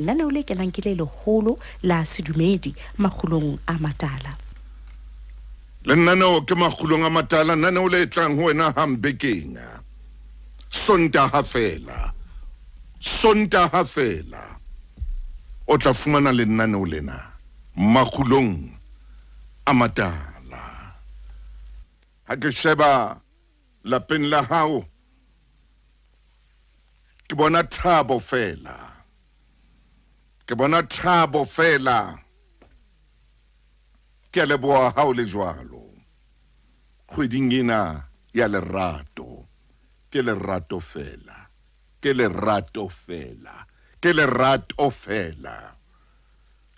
Lenaneo le kenang ke le leholo la sedumedi makgulong a matala. Lenaneo ke makgulong a matala, lenaneo le tlang ho wena hang bekeng. Sontaha feela. Sontaha feela. O tla fumana lenaneo lena makgulong a matala. Ha ke sheba lapeng la hao ke bona thabo fela ke bona thabo fela ke a leboha ha o le jwalo kgweding ena ya lerato ke lerato fela ke lerato fela ke lerato fela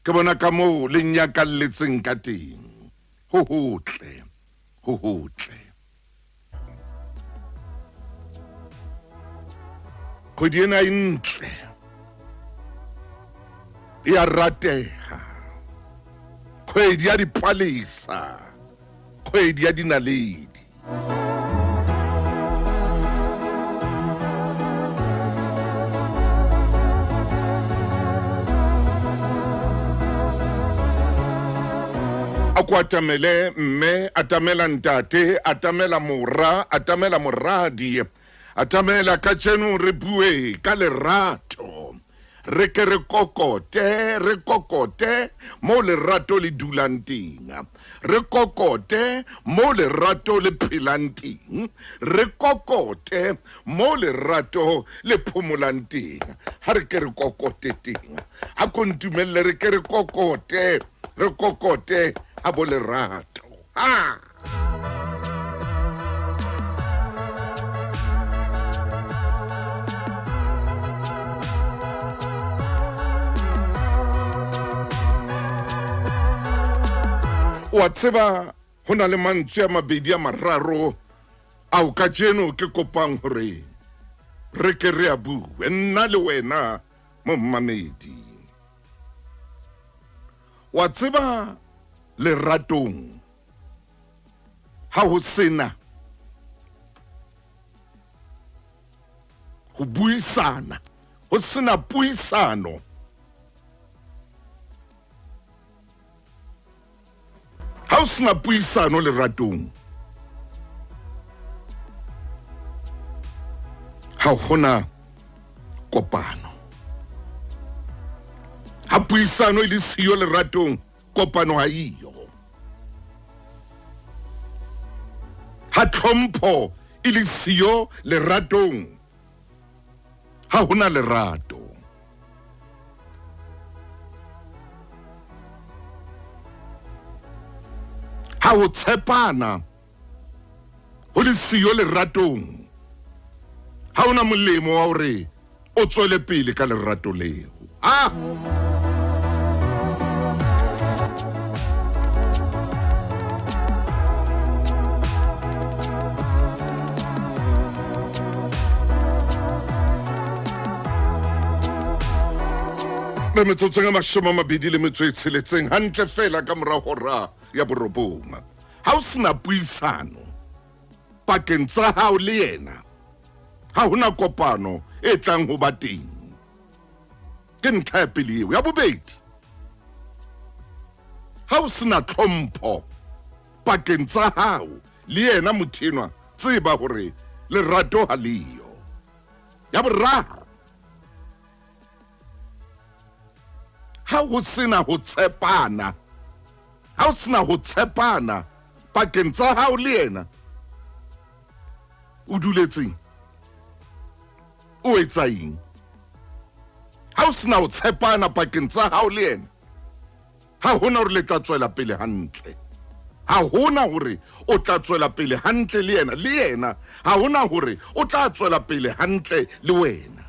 ke bona ka moo le nyakalletseng ka teng ho hotle ho hotle kgwedi ena e ntle e a rateha kgwedi ya dipalesa kgwedi ya dinaledi A ko atamele mme, atamela ntate, atamela mora, atamela moradi, atamela kajeno re bue ka lerato. Re ke re kokote, re kokote mo lerato le dulang teng. Re kokote mo lerato le phelang teng. Re kokote mo lerato le phomolang teng. Ha re ke re kokote teng. A ko ntumelle re ke re kokote. Re kokote a bo lerato. Ha! Wa tseba ho na le mantswe a mabedi a mararo ao kajeno ke kopang hore re ke re a bue nna le wena mommamedi. Wa tseba leratong ha ho sena ho buisana, ho sena puisano, ha ho sena puisano leratong, ha hona kopano. Ha puisano e le siyo leratong, kopano ha iyo. Ha tlhompho e le siyo leratong, ha hona lerato. Ha ho tshepana ho le siyo leratong, ha ona molemo wa hore o tswele pele ka lerato leo. Ah! Re metsotsong e 26 hantle fela ka mora hora ya borobong. Ha o sena puisano pakeng tsa hao le yena, ha hona kopano e tlang ho ba teng. Ke ntlha ya pele eo. Ya bobedi, ha o sena tlhompho pakeng tsa hao le yena motho enwa, tseba hore lerato ha leyo. Ya boraro, ha ho sena ho tshepana, ha o sena ho tshepana pakeng tsa hao le yena, o duletseng o etsa eng? Ha o sena ho tshepana pakeng tsa hao le yena, ha hona hore le tla tswela pele hantle. Ha hona hore o tla tswela pele hantle le yena, le yena ha hona hore o tla tswela pele hantle le wena.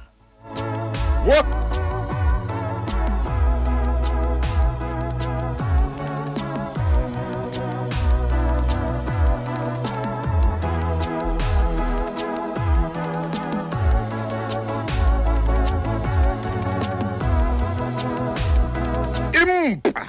What? Empa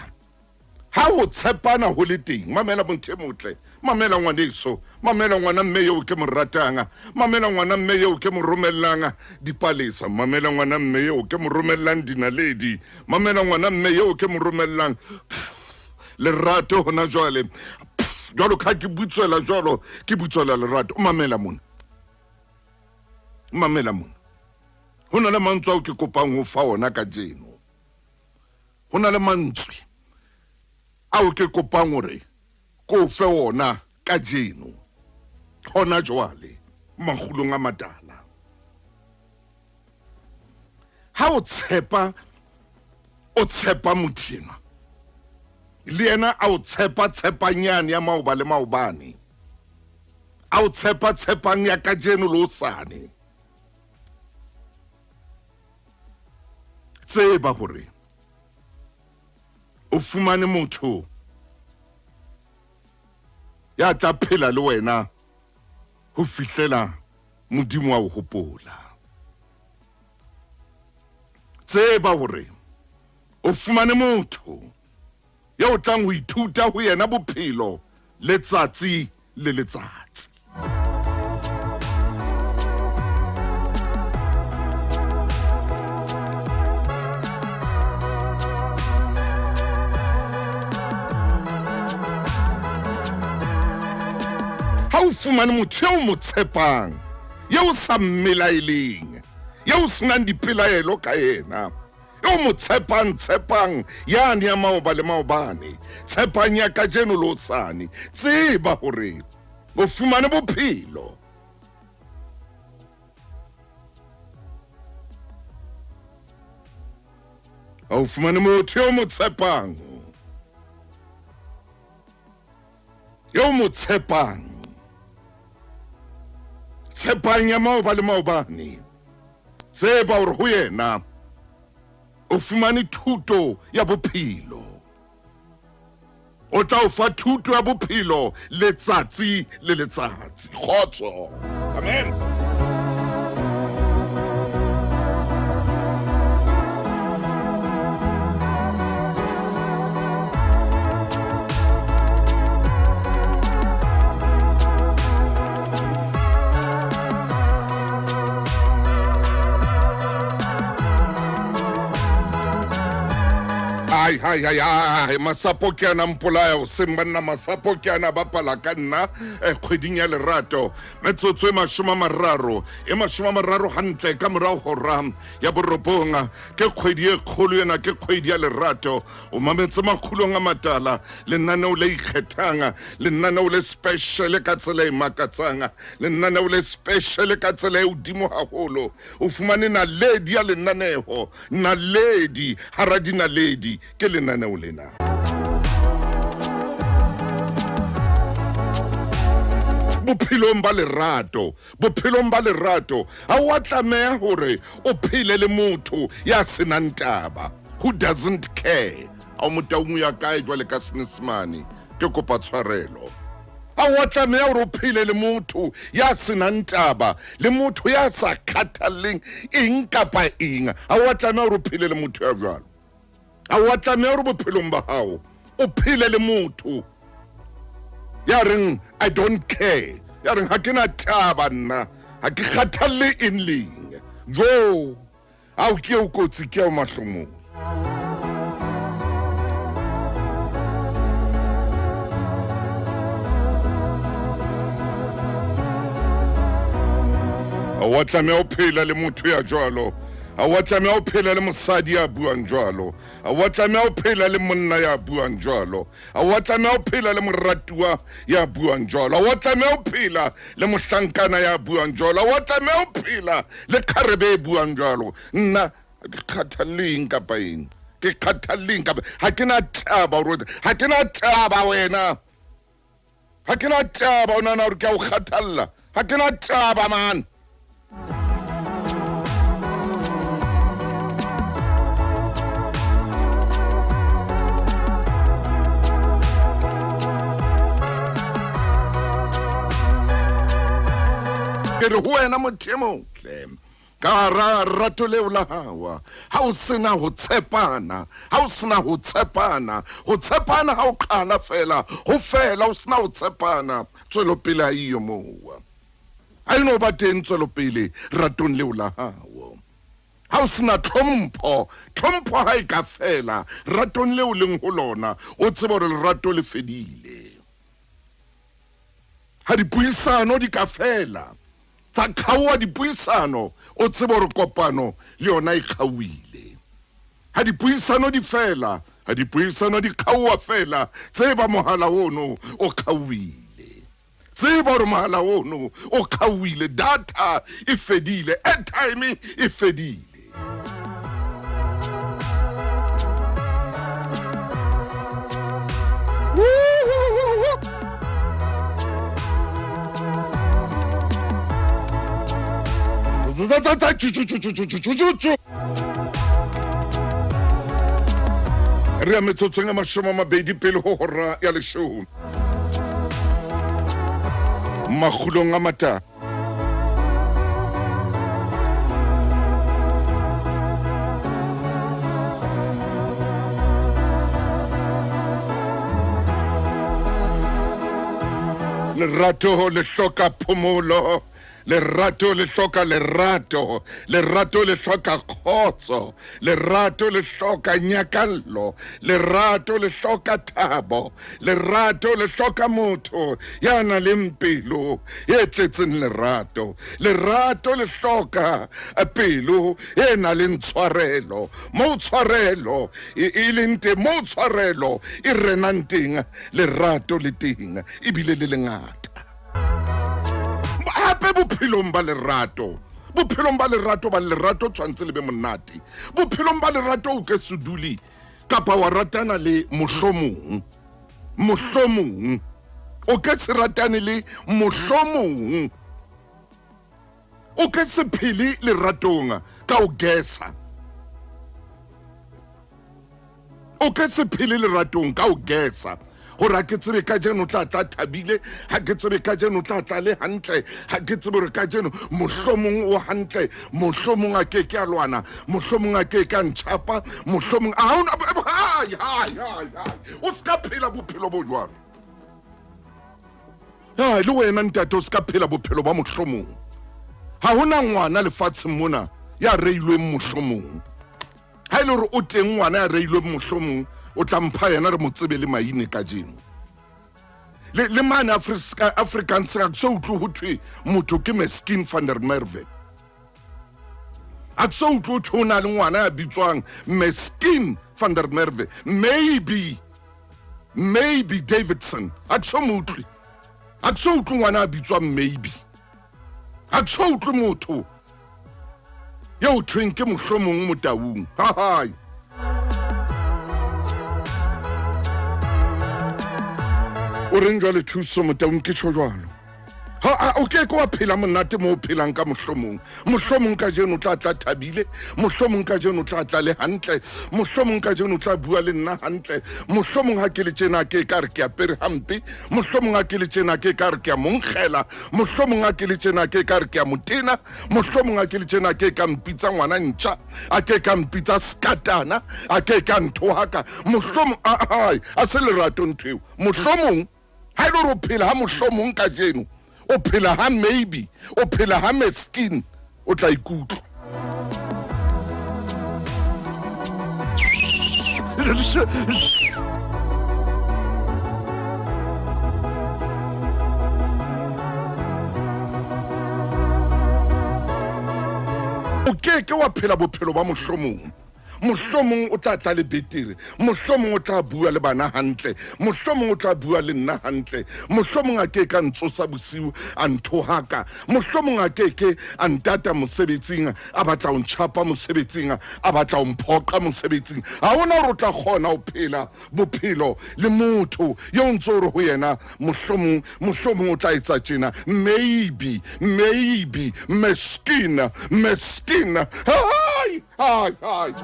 ha ho tshepana ho le teng, mamela motho e motle, Mamela ngwaneso, mamela ngwana mme eo ke mo ratang, mamela ngwana mme eo ke mo romellang dipalesa, mamela ngwana mme eo ke mo romellang dinaledi, mamela ngwana mme eo ke mo romellang lerato hona jwale. Jwalo ka ke butswela jwalo, ke butswela lerato. Mamela mona, mamela mona. Ho na le mantswe ao ke kopang ho fa ona kajeno. Ho na le mantswe ao ke kopang hore ko fe ona kajeno, hona jwale, makgulong a matala. Ha o tshepa, o tshepa motho enwa, le yena a o tshepa tshepanyane ya maoba le maobane, a o tshepa tshepang ya kajeno le hosane. Tseba hore o fumane motho ya tla phela le wena ho fihlela Modimo a o hopola. Tseba hore o fumane motho ya o tlang ho ithuta ho yena bophelo letsatsi le letsatsi. Ha o fumane motho eo mo tshepang, eo sa mmelaeleng, eo senang dipelaelo ka yena, eo mo tshepang, tshepang yane ya maoba le maobane, tshepang ya kajeno le hosane, tseba hore o fumane bophelo. Ha o fumane motho eo mo tshepang, eo mo tshepang, tshepang ya maoba le maobane, tseba hore ho yena o fumane thuto ya bophelo. O tla o fa thuto ya bophelo letsatsi le letsatsi. Kgotso. Amen. Ai, ai, ai, ai, masapo ke ana mpolaya hoseng banna, masapo ke ana bapala ka nna kgweding ya lerato. Metsotso e 30 hantle ka morao hora ya borobong. Ke kgwedi e kgolo ena, ke kgwedi ya lerato. O mametse makgulong a matala, lenaneo le ikgethang, lenaneo le special ka tsela e makatsang, lenaneo le special ka tsela e hodimo haholo. O fumane naledi ya lenaneho, naledi hara dinaledi ke lenaneo lena. Bophelong ba lerato, bophelong ba lerato, ha o a tlameha hore o phele le motho ya senang taba, who doesn't care. Ha o motaung o ya kae jwale ka Senyesemane, ke kopa tshwarelo. Ha o a tlameha hore o phele le motho ya senang taba, le motho ya sa kgathalleng eng kapa eng. Ha o a tlameha hore o phele le motho ya jwalo. Ha o a tlameha hore bophelong ba hao o phele le motho ya reng I don't care, ya reng ha ke na taba nna, ha ke kgathalle eng leng. Jo, ao ke eo kotsi, ke eo mahlomong. Ha o a tlameha ho phela le motho ya jwalo. Ha o a tlameha ho phela le mosadi ya buang jwalo. Ha o a tlameha ho phela le monna ya buang jwalo. Ha o a tlameha ho phela le moratuwa ya buang jwalo. Ha o a tlameha ho phela le mohlankana ya buang jwalo. Ha o a tlameha ho phela le kgarebe e buang jwalo. Nna ke kgathalle eng kapa eng, ke kgathalle eng kapa ha ke na taba hore ha ke na taba wena, ha ke na taba o nahana hore ke a o kgathalla, ha ke na taba man. Ke re ho wena motho e motle, Ka hara rato leo la hao, ha o sena ho tshepana, ha o sena ho tshepana, ho tshepana ha o qala fela, ho fela o sena ho tshepana, tswelopele ha iyo moo. Ha e no ba teng tswelopele ratong leo la hao. Ha o sena tlhompho, tlhompho ha e ka fela ratong leo leng ho lona, o tsebe hore lerato le fedile. Ha dipuisano di ka fela, tsa kgaoha dipuisano, o tsebe hore kopano le yona e kgaohile. Ha dipuisano di fela, ha dipuisano di kgaoha fela, tseba mohala ono o kgaohile. Tseba hore mohala ono o kgaohile, data e fedile, airtime e fedile. Re ya metsotsong e 20 pele ho hora ya leshome. Makgulong a mata. Lerato le hloka phomolo, lerato le hloka lerato, lerato le hloka kgotso, lerato le hloka nyakallo, lerato le hloka thabo, lerato le hloka motho ya nang le pelo e tletseng lerato, lerato le hloka pelo e nang le tshwarelo, moo tshwarelo e leng teng, moo tshwarelo e renang teng, lerato le teng ebile le lengata. Hape bophelong ba lerato, bophelong ba lerato ba lerato tshwantse le be monate. Bophelong ba lerato o ke se dule kapa wa ratana le mohlomong, mohlomong o ke se ratane le mohlomong, o ke se phele leratong ka o gesa, o ke se phele leratong ka o gesa gore ha ke tsebe kajeno o tla tla thabile, ha ke tsebe kajeno o tla tla le hantle, ha ke tsebe gore kajeno mohlomong o hantle, mohlomong a ke ke a lwana, mohlomong a ke ke a ntšhapa, mohlomong a ha ona, hai, hai, hai, hai. O se ka phela bophelo bo jwalo. Hai, le wena ntate o se ka phela bophelo ba mohlomong. Ha hona ngwana lefatsheng mona ya reilweng mohlomong. Ha e le hore o teng ngwana ya reilweng mohlomong, o tla mpha yena re mo tsebe le maine kajeno. Le, le mane Afrikaans ga ke so utlwe ho thwe motho ke Meskin van der Merwe. A ke so utlwe ho thwe o na le ngwana ya bitswang Meskin van der Merwe. Maybe, maybe Davidson. A ke so mo utlwe. A ke so utlwe ngwana ya bitswang maybe. A ke so utlwe motho eo thweng ke mohlomong Motaung. Ha hai. O reng jwale Thuso Motaung ke tjho jwalo? Ha, o ke ke wa phela monate mo o phelang ka mohlomong. Mohlomong kajeno o tla tla thabile, mohlomong kajeno o tla tla le hantle, mohlomong kajeno o tla bua le nna hantle, mohlomong ha ke le tjena ke ka re ke apere hampe, mohlomong ha ke le tjena ke ka re ke a mo nkgela, mohlomong ha ke le tjena ke ka re ke a mo tena, mohlomong ha ke le tjena ke ka mpitsa ngwana ntja, a ke ka mpitsa skatana, a ke ka nthohaka, mohlomong ai a se lerato ntho eo. Mohlomong ha e le hore o phela ha mohlomong kajeno, o phela ha maybe, o phela ha meskin, o tla ikutlwa. O ke ke wa phela bophelo ba mohlomong. Mohlomong o tla tla le betere, mohlomong o tla bua le bana hantle, mohlomong o tla bua le nna hantle, mohlomong a ke ka ntsosa bosiu a nthohaka, mohlomong a ke ke a ntata mosebetsing, a batla ho ntjhapa mosebetsing, a batla ho mphoqa mosebetsing. Ha hona hore o tla kgona ho phela bophelo le motho eo ntse o re ho yena mohlomong, mohlomong o tla etsa tjena, maybe, maybe, meskin, meskin. Hai, hai, hai.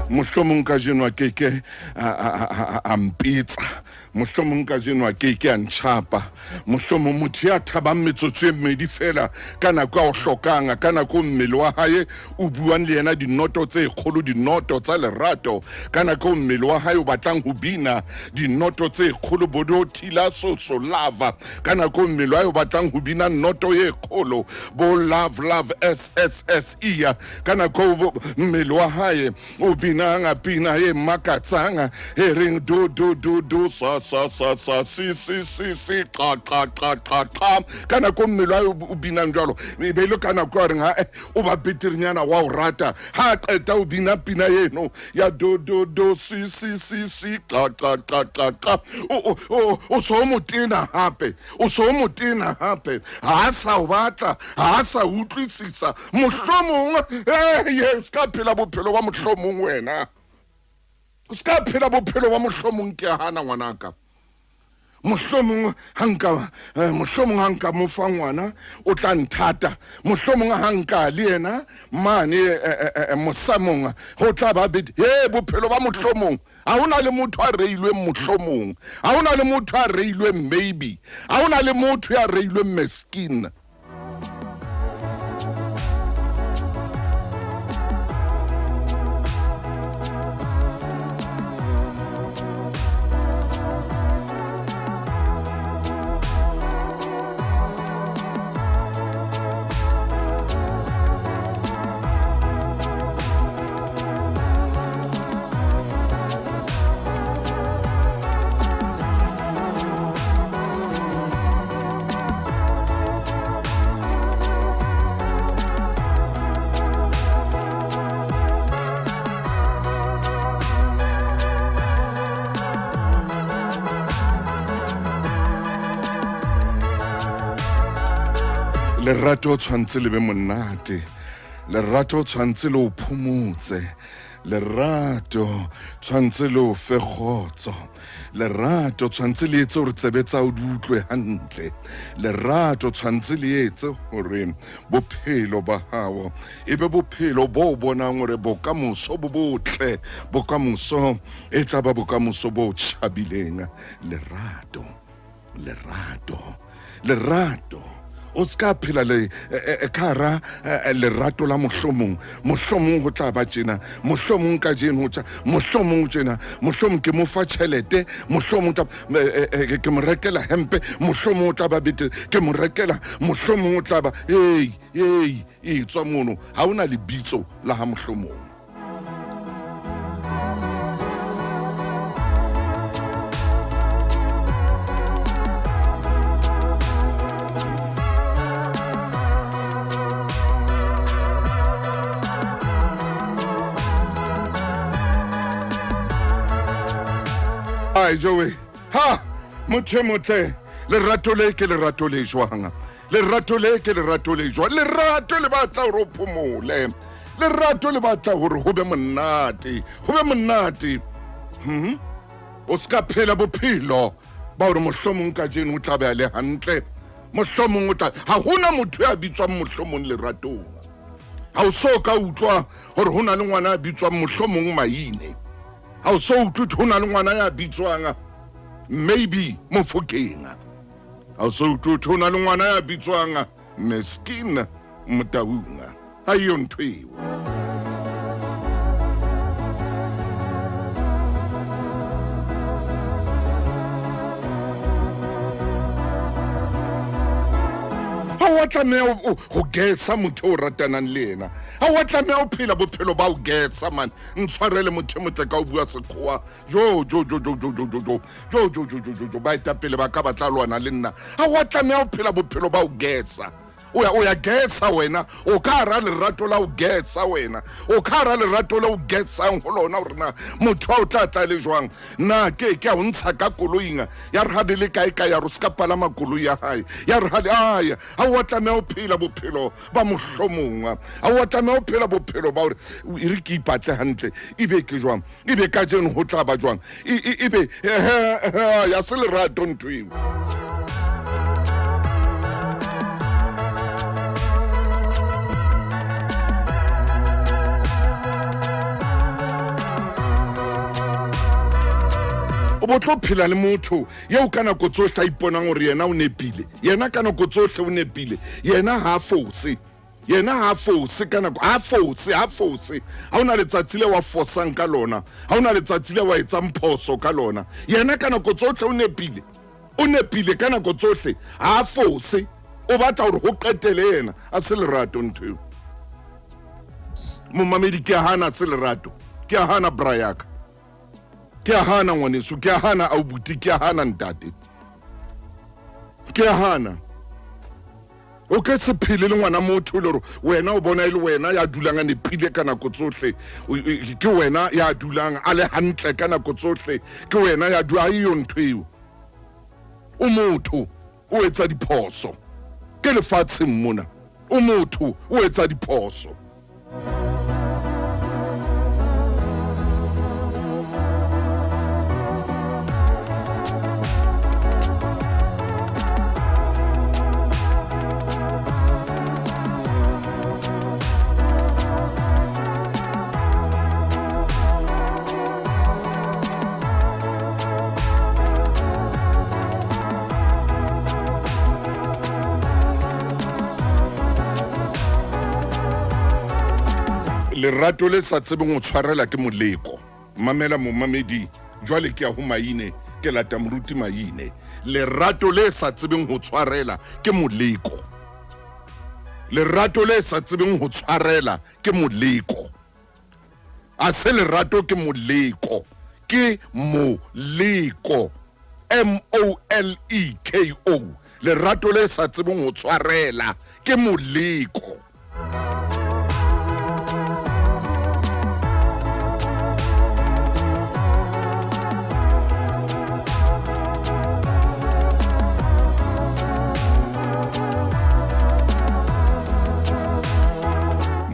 Mohlomong kajeno a keke a mpitsa, mohlomong kajeno a keke a ntjhapa, mohlomong motho ya thabang metsotso e mmedi fela ka nako a o hlokang, ka nako mmele wa hae o buang le yena dinoto tse kgolo, dinoto tsa lerato, ka nako mmele wa hae o batlang ho bina dinoto tse kgolo, bodo thila soso lava, ka nako mmele wa hae o batlang ho bina noto e kgolo, bo love love s s s e, ka nako mmele wa hae o binang pina e makatsang e reng do do do do sa sa sa sa si si si si qa qa qa qa qa, ka nako mmele wa o binang jwalo, e be le ka nako a reng ha o ba beterenyana wa o rata, ha qeta o bina pina eno ya do do do si si si si qa qa qa qa qa, o so motena hape, o so motena hape, ha sa o batla, ha sa utlwisisa, mohlomong ye ska phela bophelo ba mohlomong wena, o ska phela bophelo ba mohlomong, ke hana ngwanaka, mohlomong hanka, mohlomong hanka mo fa ngwana o tla nthata, mohlomong hanka le yena mane mosamong ho tla ba bete, he bophelo ba mohlomong. Ha hona le motho a reilweng mohlomong, ha hona le motho a reilweng maybe, ha hona le motho ya reilweng meskin. Lerato tshwantse le be monate, lerato tshwantse le o phomotse, lerato tshwantse le o fe kgotso, lerato tshwantse le etse hore tsebe tsa o di utlwe hantle, lerato tshwantse le etse hore bophelo ba hao e be bophelo bo bonang hore bokamoso bo botle, bokamoso e tla ba bokamoso bo tjhabileng. Lerato, lerato, lerato, o ska phela le ka hara lerato la mohlomong, mohlomong ho tla ba tjena, mohlomong kajeno ho tja, mohlomong tjena, mohlomong ke mo fa tjhelete, mohlomong tla ke mo rekela hempe, mohlomong o tla ba betere, ke mo rekela, mohlomong o tla ba ei ei e tswa mono, ha hona lebitso la ha mohlomong. Ai Joey, ha motho motle, lerato le ke lerato le jwang, lerato le ke lerato le jwang, lerato le batla hore o phomole, lerato le batla hore ho be monate, ho be monate. O ska phela bophelo ba hore mohlomong kajeno o tla be a le hantle, mohlomong o tla, ha hona motho ya bitswang mohlomong leratong. Ha o so ka utlwa hore hona le ngwana ya bitswang mohlomong Maine, ha o so utlwe ho na le ngwana ya bitswang maybe Mofokeng, ha o so utlwe ho na le ngwana ya bitswang Meskin Motaung, ha iyo ntho eo. Ha wa tlameha ho gesa motho o ratanang le yena, ha wa tlameha ho phela bophelo ba ho gesa man. Ntshwarele motho motle ka o bua sekgowa, jo jo jo jo jo jo jo jo jo jo jo jo jo jo, baetapele ba ka ba tla lwana le nna. Ha wa tlameha ho phela bophelo ba ho gesa, o ya gesa wena, o ka hara lerato la ho gesa wena, o ka hara lerato le o gesang ho lona hore na motho a o tla tla le jwang, na ke ke a o ntsha ka koloing ya re ha le le kae kae ya re o ska palama koloi ya hae, ya re ha le aya. Ha wa tlameha ho phela bophelo ba mohlomong, ha wa tlameha ho phela bophelo ba hore e re ke ipatle hantle, ebe ke jwang, ebe kajeno ho tla ba jwang, ebe ya se lerato ntho eo. bo tlo phela le motho yeo ka nako tsohle a iponang gore yena o nepile, yena ka nako tsohle o nepile, yena ha a fose, yena ha a fose ka nako, ha a fose, ha a fose. Ha o na letsatsi le wa fosang ka lona, ha o na letsatsi le wa etsang phoso ka lona, yena ka nako tsohle o nepile, o nepile ka nako tsohle, ha a fose. O batla gore go qetele yena, a se lerato ntho eo. Momamedi, ke a hana, se lerato, ke a hana bra yaka, ke a hana ngwaneso, ke a hana aubuti, ke a hana ntate, ke a hana. O ke se phele le ngwana motho e le gore wena o bona e le wena ya dulang a nepile ka nako tsohle, ke wena ya dulang a le hantle ka nako tsohle, ke wena ya dula eyo ntho eo. O motho, o etsa diphoso, ke lefatsheng mona, o motho, o etsa diphoso. Lerato le sa tsebeng ho tshwarela ke moleko. Mamela momamedi, jwale ke ya ho Maine, ke lata moruti Maine. Lerato le sa tsebeng ho tshwarela ke moleko. Lerato le sa tsebeng ho tshwarela ke moleko. A se lerato, ke moleko, ke moleko, M O L E K O. Lerato le sa tsebeng ho tshwarela ke moleko.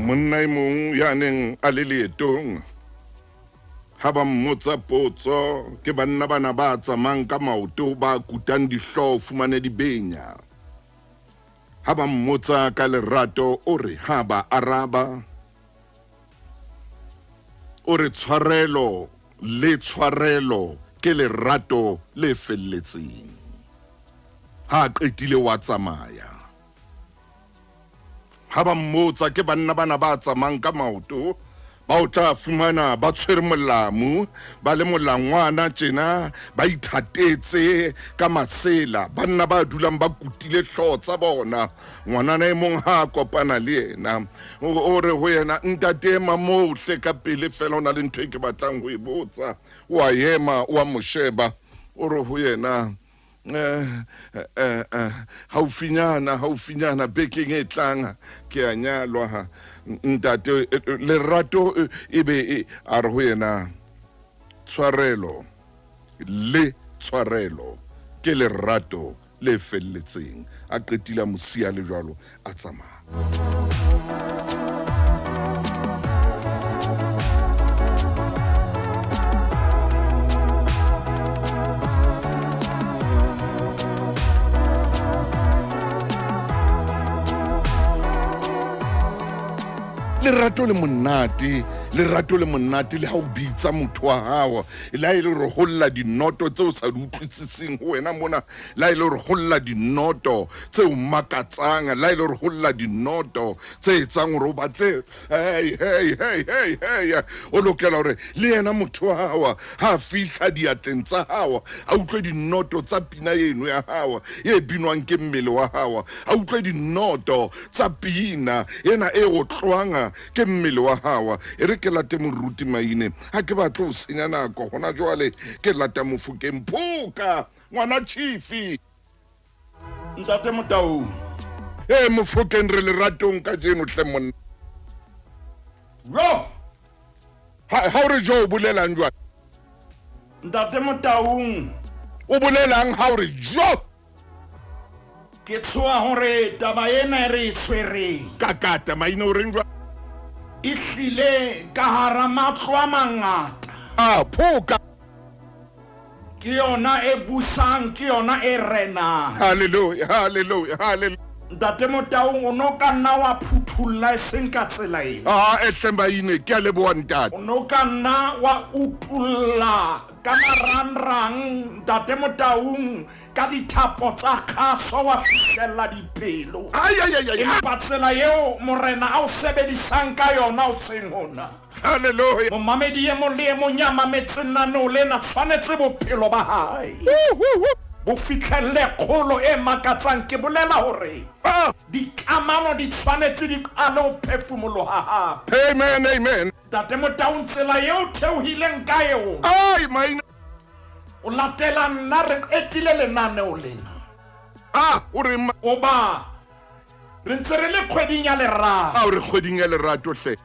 Monna e mong ya neng a le leetong, ha ba mmotsa potso, ke banna bana ba tsamayang ka maoto, ba kutang dihlooho, fumane dibenya. Ha ba mmotsa ka lerato, o re ha ba araba, o re tshwarelo le tshwarelo ke lerato le felletseng. Ha a qetile wa tsamaya. Ha ba mmotsa, ke banna bana ba tsamayang ka maoto, ba o tla fumana ba tshwere molamu, ba le molangwana tjena, ba ithatetse ka masela, banna ba dulang ba kutile hlooho tsa bona. Ngwanana e mong ha a kopana le yena, o re ho yena, ntate ema moo hle ka pele fela, o na le ntho e ke batlang ho e botsa. O a ema, o a mo sheba, o re ho yena, haufinyana, haufinyana bekeng e tlang ke a nyalwa ntate. Lerato e be a re ho yena, tshwarelo le tshwarelo ke lerato le felletseng. A qetile a mo siya le jwalo, a tsamaya. Lerato le monate, lerato le monate le ha o bitsa motho wa hao, le ha e le hore ho lla dinoto tseo sa di utlwisiseng ho wena mona, le ha e le hore ho lla dinoto tse o makatsang, le ha e le hore ho lla dinoto tse etsang hore o batle, hey, hey, hey, hey, hey, o lokela hore le yena motho wa hao ha a fihla diatleng tsa hao, a utlwe dinoto tsa pina eno ya hao e binwang ke mmele wa hao, a utlwe dinoto tsa pina ena e otlwang ke mmele wa hao. E re ke late moruti Maine, ha ke batle ho senya nako hona jwale, ke lata Mofokeng Phoka, ngwana Chifi. Ntate Motaung. Ee, Mofokeng, re leratong kajeno hle monna. Jo! Ha o re jo, o bolelang jwang? Ntate Motaung. O bolelang ha o re jo? Ke tshoha hore taba ena e re e tshwereng. Kakata, Maine o reng jwang? E hlile ka hara matlo a mangata. A, Phoka. Ke yona e busang, ke yona e renang. Hallelujah, hallelujah, hallelujah. Ntate Motaung, o no ka nna wa phuthulla e seng ka tsela ena. Ah, ehle Maine, ke a leboha ntate. O no ka nna wa utulla Ka marangrang Ntate Motaung ka dithapo tsa kgaso wa fihlella dipelo. Ai, ai, ai, ai. Empa tsela eo Morena a o sebedisang ka yona o seng hona. Hallelujah. Momamedi e mong le e mong ya mametseng lenaneo lena tshwanetse bophelo ba hae bo fihlelle kgolo e makatsang. Ke bolela hore Ah. dikamano di tshwanetse di qale ho phefumoloha hape. Amen, amen. Ntate Motaung tsela eo theohileng ka eona. Ai, maina. O latela nna re qetile lenaneo lena. Ah, o re ma. Oba re ntse re le kgweding ya lerato. Ah, o re kgweding ya lerato hle.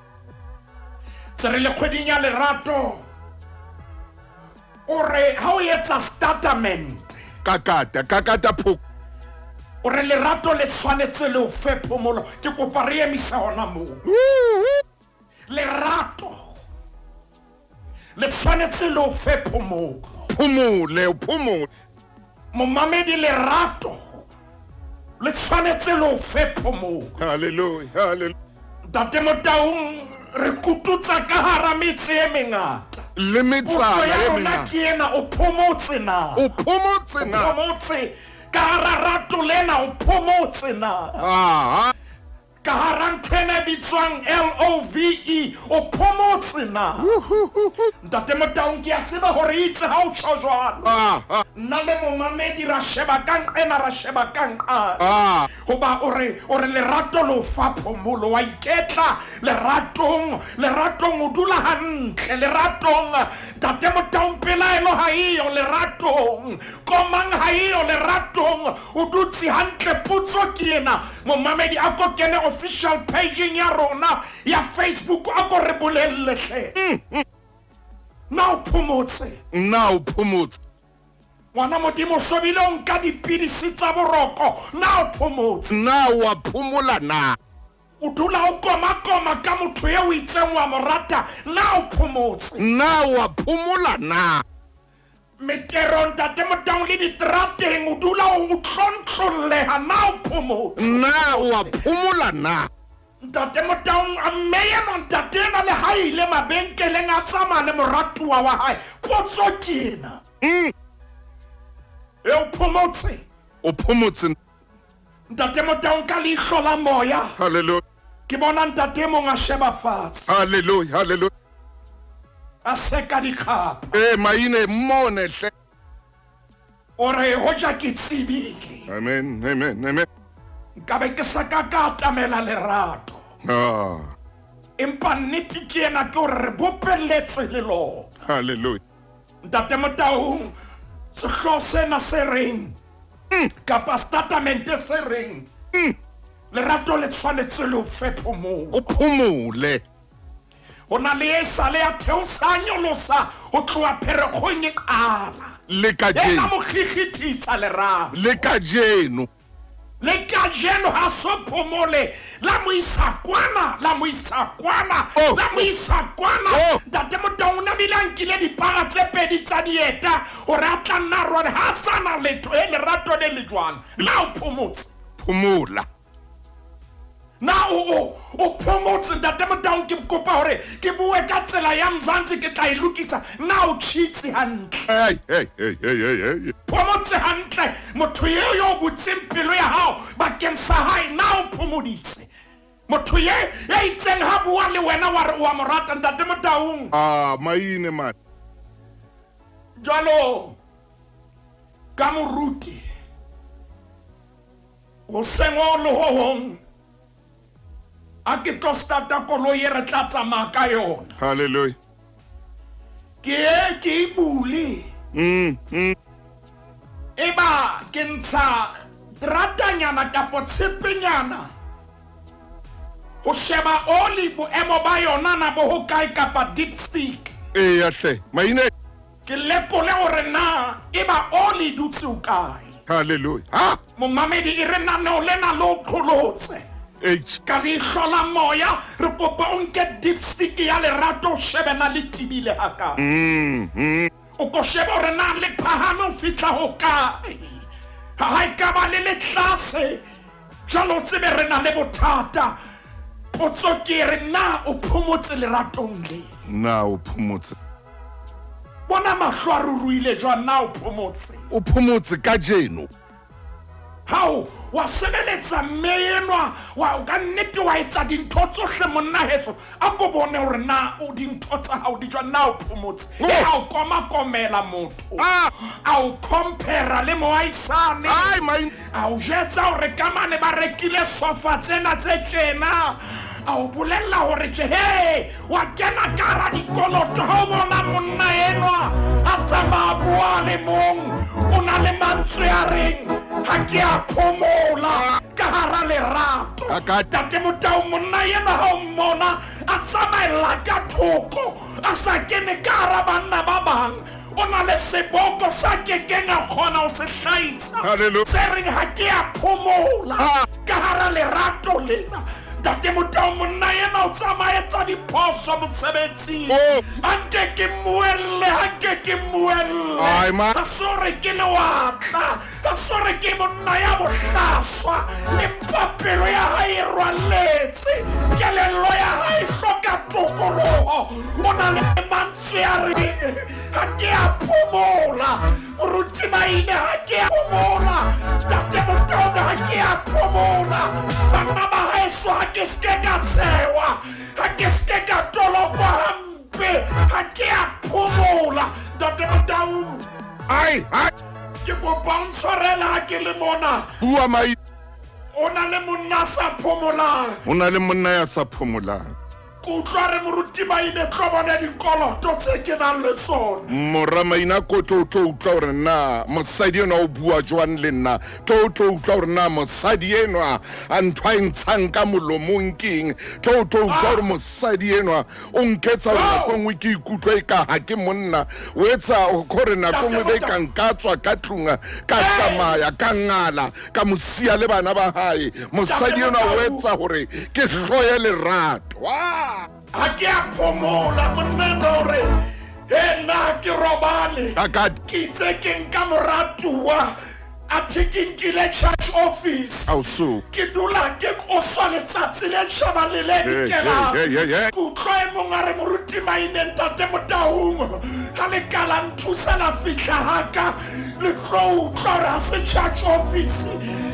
Tse re le kgweding ya lerato. O re ha o etsa statement. Kakata, kakata phoko. O re lerato le tshwanetse le o fe phomolo. Ke kopa re emise hona moo. Lerato le tshwanetse le o fe phomolo. Phomole, o phomole. Momamedi lerato le tshwanetse le o fe phomolo. Hallelujah, hallelujah. Ntate Motaung re kututsa ka hara metse e mengata. Le Potso metsana ya e rona mengata. ke ena, o phomotse na? O phomotse na? Phomotse ka hara rato lena, o phomotse na? Ah, Ka hara ntho ena e bitswang L-O-V-E, o phomotse na? Ntate Motaung ke a tseba hore itse ha o tjho jwalo. ah, ah, Nna le momamedi ra sheba ka nqena, ra sheba ka nqane. ah. Hoba o re o re lerato le o fa phomolo, wa iketla leratong, leratong o dula hantle, leratong Ntate Motaung pelaelo ha eyo leratong, komang ha eyo leratong, o dutse hantle. Potso ke ena, momamedi, a ko kene official pageng ya rona ya Facebook, a ko re bolelle hle. Na o phomotse? Na o phomotse? Ngwana Modimo, so bile o nka dipidisi tsa boroko, na o phomotse? Na wa phomola na? O dula o koma-koma ka motho eo o itseng wa mo rata, na o phomotse? Na wa phomola na? Meterong Ntate Motaung le diterateng o dula o tlontlolleha, na o phomotse? Na wa phomola na? Ntate Motaung a mme enwa ntate enwa le ha ile mabenkeleng a tsamaya le moratuwa wa hae, potso ke ena. E o phomotse? O phomotse? Ntate Motaung ka leihlo la moya. Hallelujah. Ke bona ntate e mong a sheba fatshe. Hallelujah, hallelujah. A seka dikgapa. Maine mmone hle. O re hoja ke tsebile. Amen, amen, amen. Nkabe ke sa ka ka atamela lerato. Ah. Empa nnete ke ena ke hore re bopelletswe le lona. Hallelujah. Ntate Motaung, sehlooho sena se reng kapa statement se reng lerato le tshwanetse le o fe phomolo. O phomole. Ho na le e sale ya theosa nyolosa ho tloha pherekgong e qala. Le kajeno. Ena mo kgikgithisa lerato. Le kajeno. Le kajeno ha so phomole, la mo isa kwana, la mo isa kwana, Oh. la mo isa kwana. Oh. Ntate Motaung o na bile a nkile dipara tse pedi tsa dieta hore a tla nna rwale, ha sa na letho e lerato le le jwang. Na o phomotse? Phomola. Na o o phomotse Ntate Motaung? Ke kopa hore ke bue ka tsela ya Mzansi, ke tla e lokisa. Na o tjhitse hantle? Hey, hey, hey, hey, hey, hey. Phomotse hantle motho eo yo o butseng pelo ya hao bakeng sa hae, na o phomoditse? Motho ye ya itseng ha bua le wena wa re o a mo rata, Ntate Motaung. Ah, maine man. Jwalo ka moruti hoseng o le ho hong a ke tlo starta koloi e re tla tsamaya ka yona. Hallelujah. Ke e ke e bule. Eba ke ntsha dratanyana kapo tshepenyana ho sheba oli boemo ba yona na bo ho kae kapa dipstick. Eya hle, maine. Ke lekole hore na eba oli dutse ho kae. Hallelujah. Ha. Momamedi e re naneo lena le o qholotse. H. Ka leihlo la moya re kopa o nke dipstick ya lerato o shebe na le tibile hakae. O ko shebe hore na le phahame ho fihla ho kae. Ha e ka ba le le tlase, jwalo o tsebe re na le bothata. Potso ke re na o phomotse leratong le? Na o phomotse? Bona mahlo a ruruile jwang, na o phomotse? O phomotse kajeno. Hao, wa sebeletsa mme enwa, wa ka nnete wa etsa dintho tsohle monna heso. A ko bone hore na o dintho tsa hao di jwang, na o phomotse. Oh. E a o komakomela motho. Ah. A o compare le moaisane. Ai, mai- A o jwetsa hore ka mane ba rekile sofa tsena tse tjena. A o bolella hore tje, he, wa kena ka hara dikoloto ha o bona monna enwa a tsamaya bua le mong. O na le mantswe a reng, ha ke a phomola ka hara lerato. Ka- Ntate Motau, monna enwa ha o mmona a tsamaella ka thoko, a sa kene ka hara banna ba bang. O na le seboko sa kekeng a kgona ho se hlahisa. Hallelujah. Se reng ha ke a phomola Ah. ka hara lerato lena. Ntate Motau, monna enwa o tsamaetsa diphoso mosebetsing. Oh. Ha nke ke mmuelle, ha nke ke mmuelle. Ai, ma- Ha se hore ke lewatla, ha se hore ke monna ya bohlaswa, empa pelo ya hae e rwalletse, kelello ya hae e hloka tokoloho. O na le mantswe a reng, ha ke a phomola. Moruti Maine, ha ke a phomola. Ntate Motau, ha ke a phomola. Banna ba haeso, ha ke ske ka tshewa, ha ke ske ka tolokwa hampe, ha ke a phomola. Ntate Motau, Ai, ai, ke kopa o ntshwarele ha ke le mona. bua mai. O na le monna a sa phomolang. Ho na le monna ya sa phomolang. Ke utlwa re moruti Maine tlo bone dikoloto tse ke nang le tsona. Mora Maina ko tlo tlo utlwa hore na mosadi enwa o bua jwang le nna. Tlo tlo utlwa hore na mosadi enwa a ntho a e ntshang ka molomong ke eng. Tlo tlo utlwa hore mosadi enwa o nketsa hore nako e nngwe ke ikutlwe e ka ha ke monna. O etsa hore nako e nngwe be ka nka tswa ka tlung ka tsamaya ka ngala ka mo siya le bana ba hae. Mosadi enwa o etsa hore ke hloye lerato. Ah! Ha ke a phomola monna enwa o re, he nna ke robale. Ka- Ke itse ke nka moratuwa, athe ke nkile church office. Ausu. Ke dula ke oswa letsatsi le tjhaba le le dikelang. hey, hey, hey. Ke utlwa e mong a re moruti Maine ntate Motaung, ha le ka la nthusa la fihla ha ka, le tlo utlwa hore ha se church office,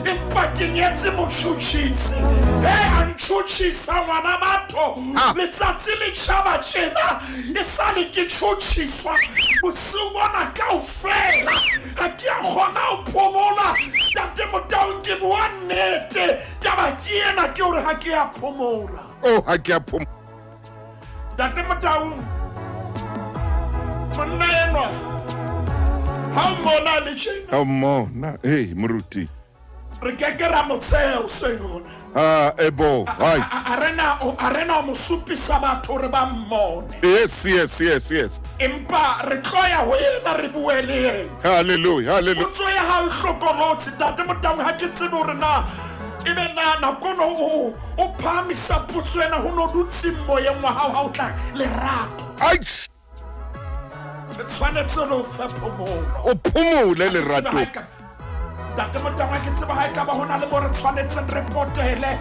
empa ke nyetse motjhutjhisi. He, a ntjhutjhisa ngwana batho. Ah. Letsatsi le tjhaba tjena, e sale ke tjhutjhiswa bosiu bona kaofela. Ha ke a kgona ho phomola. Ntate Motaung, ke bua nnete. Taba ke ena ke hore ha ke a phomola. Oh, ha ke a phomola. Ntate Motaung, monna enwa ha o mmona le tjena, Ha o mmona. Hey, moruti. re keke ra mo tsheha hoseng hona. Ah, ebo. Hai. A rena ho mo supisa batho hore ba mmone. Yes, yes, yes, yes. Empa re tlo ya ho yena re bue le yena. Hallelujah, hallelujah. Potso ya hao e hlokolotsi, Ntate Motaung, ha ke tsebe hore na ebe na nako eno o phahamisa potso ena ho no dutse moyeng wa hao ha o tla lerato. Aish. Re tshwanetse le ho fe phomolo. O phomole lerato. Ntate Motaung, ha ke tsebe ha ekaba ho na le mo re tshwanetseng re potele,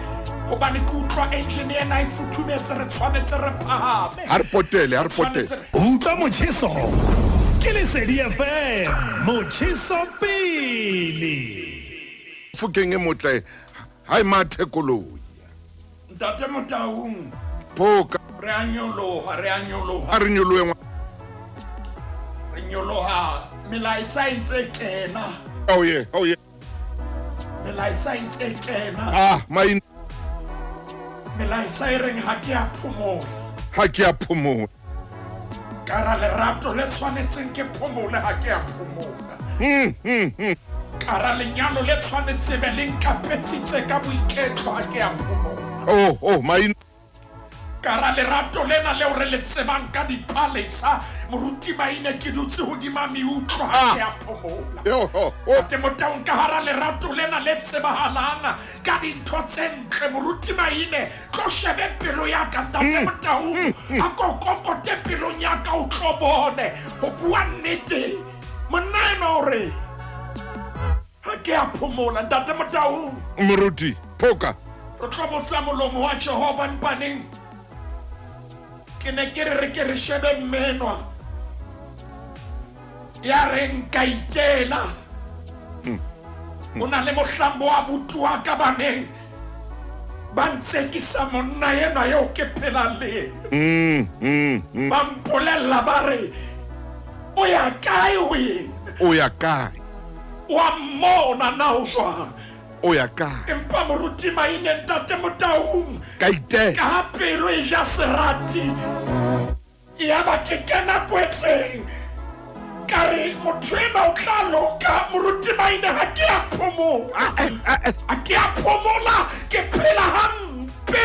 hobane ke utlwa engine ena e futhumetse, re tshwanetse re phahame. Ha re potele, ha re potele. Tshwanetse re- Utlwa motjheso ke Lesedi FM, motjheso pele. Fokeng e motle ha e mathe koloi. Ntate Motaung, Phoka. re a nyoloha, re a nyoloha. Ha re nyolohe. Re nyoloha, melaetsa e ntse e kena. Oh yeah, oh yeah. Melaetsa e ntse e kena. Ah, my Melaetsa e reng ha ke a phomola. Ha ke a phomola. Ka ra lerato le tshwanetseng ke phomole, ha ke a phomola. Ka ra lenyalo le tshwanetse be le nkapesitse ka boiketlo, ha ke a phomola. Oh, oh, my Ka ra lerato lena leo re le tsebang ka dipalesa, moruti Maine ke dutse hodima meutlwa, ha ke a phomola. Yo, oh, oh. Ntate Motaung, ka hara lerato lena le tsebahalang ka dintho tse ntle, moruti Maine, tlo shebe pelo ya ka, Ntate Motaung, a ko kokote pelong ya ka o tlo bone. Ho bua nnete, monna enwa o re, ha ke a phomola, Ntate Motaung. Moruti, phoka. Re tlo botsa molomo wa Jehova mpaneng. Ke ne ke re re ke re shebe mmenwa. Ya reng ka itela. O na le mohlang bo abuti wa ka ba neng ba ntsekisa monna enwa eo ke phelang le yena. Ba mpolella ba re, O ya kae ho yena? O ya kae? Wa mmona na o jwang? O ya kae? Empa moruti Maine Ntate Motaung, Ka itela. ka ha pelo e ja serati, Yaba ke kena kwetseng, ka re, Motho enwa o tla loka. Moruti Maine, ha ke a phomola. Ha ke a phomola, ke phela hampe.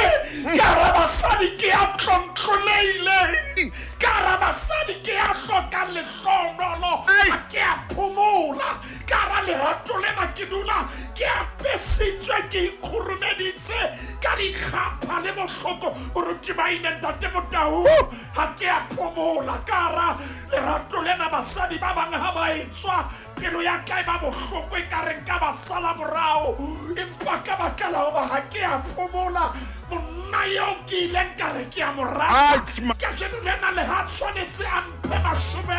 Ka hara basadi ke ya tlontloleileng. Ka hara basadi ke ya hlokang lehlohonolo. Ha ke a phomola. Ka hara lerato lena ke dula ke apesitswe, ke ikgurumeditse ka dikgapha le bohloko. Moruti Maine, Ntate Motau, ha ke a phomola. Ka hara lerato lena basadi ba bang ha ba etswa, pelo ya ka e ba bohloko e ka re nka ba sala morao. Empa ka baka la hoba ha ke a phomola, monna eo ke ileng ka re ke a mo rata, kajeno lena leha a tshwanetse a mphe 50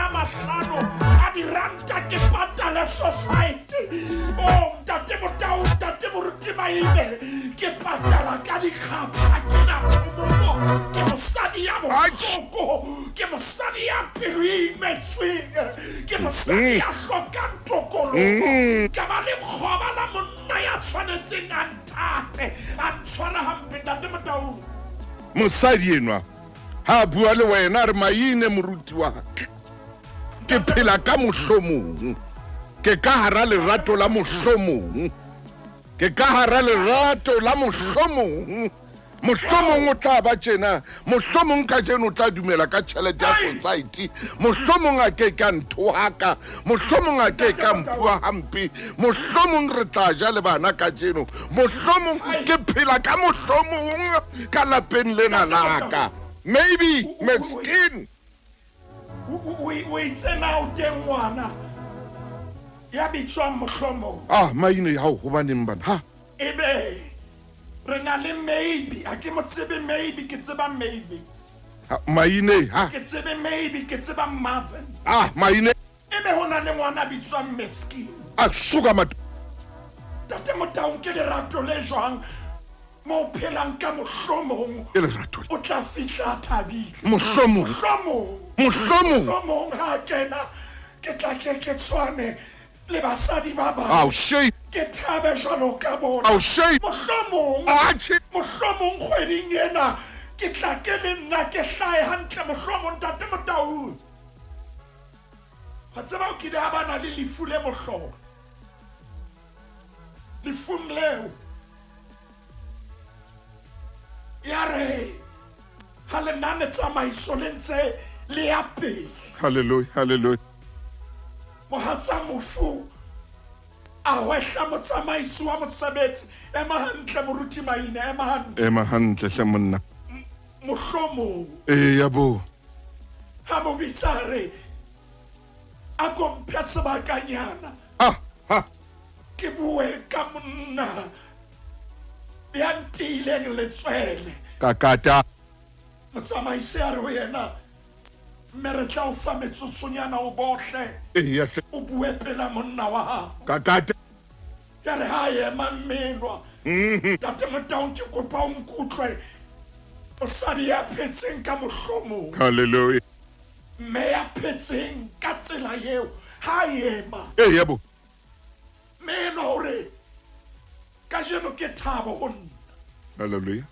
a diranta ke patale society. Oh, Ntate Motau, Ntate Moruti Maine, ke patala ka dikgapha, ha ke na phomolo. Ke mosadi ya bohloko, ke mosadi ya pelo e imetsweng, ke mosadi ya hlokang tokoloho. Ka ba lekgoba la monna ya tshwanetseng a nthate, a ntshwara hampe, Ntate Motau. Mosadi enwa ha a bua le wena a re, Maine moruti wa ka, ke phela ka mohlomong, ke ka hara lerato la mohlomong, ke ka hara lerato la mohlomong, mohlomong o tla ba tjena, mohlomong kajeno o tla dumela ka tjhelete ya society, mohlomong a ke ke a nthohaka, mohlomong a ke ke a mpua hampe, mohlomong re tla ja le bana kajeno, mohlomong ke phela ka mohlomong ka lapeng lena la ka. Maybe meskin. O itse na o teng ngwana ya bitswang mohlomong? Ah, maine hao, hobaneng bana? Ha. Ebe re na le maybe, ha ke mo tsebe maybe, ke tseba Mavis. Ha, maine ha. Ke tsebe maybe, ke tseba Marvin. Ah, maine. Ebe ho na le ngwana a bitswang Meskin. A suka mat. Tate Motaung, ke lerato le jwang mo o phelang ka mohlomong? Ke lerato le. O tla fihla a thabile. Mohlomong. Mohlomong. Mohlomong. Mohlomong ha a kena ke tla ke ke tshwane le basadi ba bang. Ao shame. Ke thabe jwalo ka bona. Ao shame. Mohlomong. Atjhe. Mohlomong kgweding ena ke tla ke le nna ke hlahe hantle mohlomong Ntate Motaung. Wa tseba o kile a ba na le lefu le mohlolo. Lefung leo ya re ha lenane tsamaiso le ntse le ya pele. Hallelujah, hallelujah. Mohatsa mofu a hwehla motsamaisi wa mosebetsi, ema hantle moruti Maine, ema hantle. Ema hantle hle monna. Mohlomong. Eya bo. Ha mo bitsa a re, A ko mphe sebakanyana. Ha, ha. Ke bue ka monna ya ntiileng letswele. Ka kata. Motsamaisi a re ho yena, Mme re tla o fa metsotsonyana o bohle. Eya hle. O bue pela monna wa hao. Ka kata. Ya re ha a ema mmelwa, Ntate Motaung ke kopa o nkutlwe, mosadi ya phetseng ka mohlomong. Hallelujah. Mme ya phetseng ka tsela eo ha a ema. Eya bo. Mme enwa o re, Kajeno ke thabo ho nna. Hallelujah.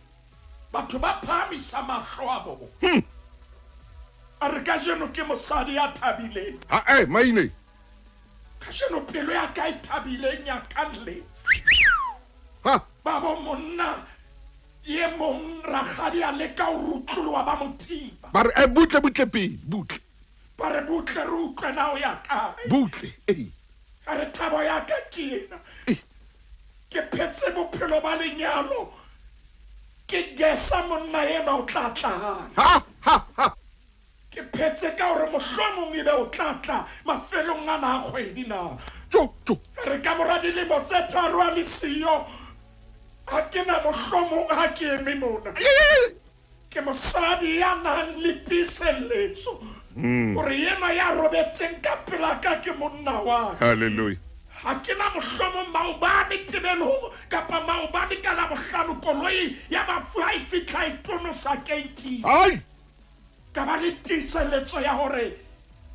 Batho ba phahamisa mahlo a bona. A re, Kajeno ke mosadi ya thabileng. Ha eh maine. Kajeno pelo ya ka e thabile, e nyakalletse. Ha. Ba bo monna ye mong rakgadi a leka ho rutloloha ba mo thiba. Ba re, eh, butle, butle pele, butle. Ba re, butle re utlwe na o ya kae. Butle, eh. A re, thabo ya ka ke ena. Eh. Ke phetse bophelo ba lenyalo, ke gesa monna enwa o tla tla hae. Ha, ha, ha. Ke phetse ka hore mohlomong ebe o tla tla mafelong ana a kgwedi na. Jo, jo. Re ka mora dilemo tse tharo a le siyo, ha ke na mohlomong ha ke eme mona. Ke mosadi ya nang le tiiselletso gore yena ya robetseng ka pela ka ke monna wa ka. Halleluja. Ga ke na mohlomong maobane tebelong kapa maobane ka Labohlano koloi ya bafu ha e fitlha e tonosa keiting. Ai. Ka ba le tiiseletso ya hore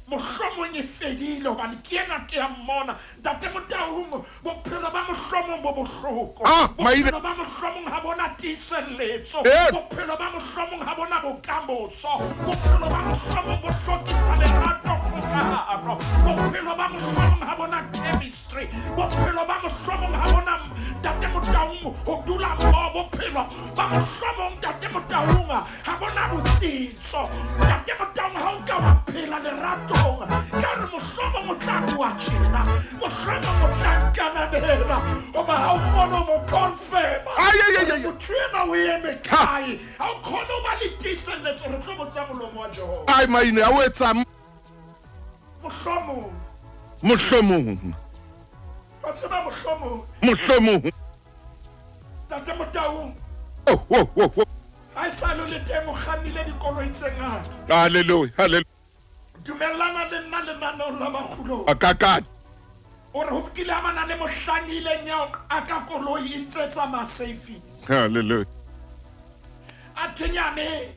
mohlomong e fedile hobane ke ena ke ya mmona. Ntate Motaung, bophelo ba mohlomong bo bohloko. Ah, maile. Bophelo ba mohlomong ha bona tiiselletso. Yes. Bophelo ba mohlomong ha bona bokamoso. Bophelo ba mohlomong bo hlokisa lerato kgokahano. Bophelo ba mohlomong ha bona chemistry. Bophelo ba mohlomong ha bona Ntate Motaung ho dula mmoho. Bophelo ba mohlomong Ntate Motaung ha bona botsitso. Ntate Motaung, ha o ka wa phela leratong ka hore mohlomong o tla bua tjena, mohlomong o tla nkananela, hoba ha o kgone ho mo confirma Ai, ai, ai, ai. motho enwa o eme kae. Ha o kgone ho ba le tiiselletso. Re tlo botsa molomo wa Jehova. Ai maine a o etsang. Mohlomong. Mohlomong. Wa tseba mohlomong. Mohlomong. Ntate Motaung. Oh, oh, oh, oh. Ha e sa le le teng o kgannile dikoloi tse ngata. Halleluja, halleluja. Dumellana le nna lenaneong la Makgulong. Akakati. O re ho kile ha bana le mohlang e ileng ya o aka koloi e ntse tsamaya service. Halleluja. A thenyane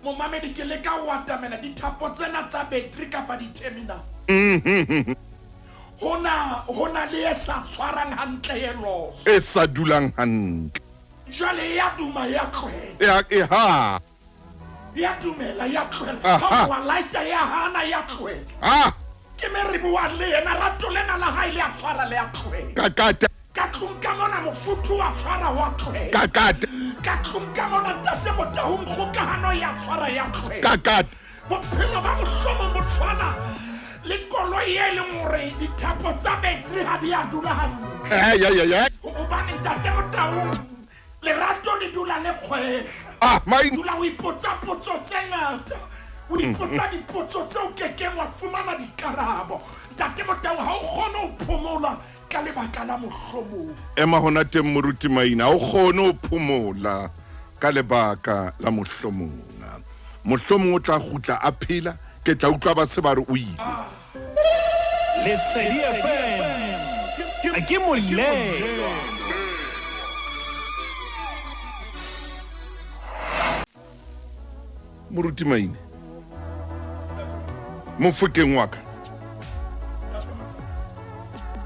momamedi ke leka ho atamela dithapo tsena tsa battery kapa di-terminal. Hona hona le e sa tshwarang hantle e loso. E sa dulang hantle. Jwale ya duma ya tlohela. Ya e ha. Ya dumela ya tlohela. Aha. Ha wa lighta ya hana ya tlohela. Ah. Ke me re buang le yena rato lena la hae le a tshwara le a tlohela. Kakata. Ka tlung ka mona mofuthu wa tshwara wa tlohela. Kakata. Ka tlung ka mona Ntate Motaung kgokahano ya tshwara ya tlohela. Kakata. Bophelo ba mohlomong bo tshwana le koloi e leng hore dithapo tsa battery ha di a dula hantle. Ai ai ai ai. Hobane Ntate Motaung lerato le dula le kgwehla. Ah, maine. Dula o ipotsa potso tse ngata. O ipotsa dipotso tseo kekeng wa fumana dikarabo. Ntate Motaung ha o kgone ho phomola ka lebaka la mohlomong. Ema hona teng moruti Maina, ha o kgone ho phomola ka lebaka la mohlomong. Mohlomong o tla kgutla a phela, ke tla utlwa ba se ba re o ile. Lesedi FM ke molelwa. Moruti Maine, mofokeng wa ka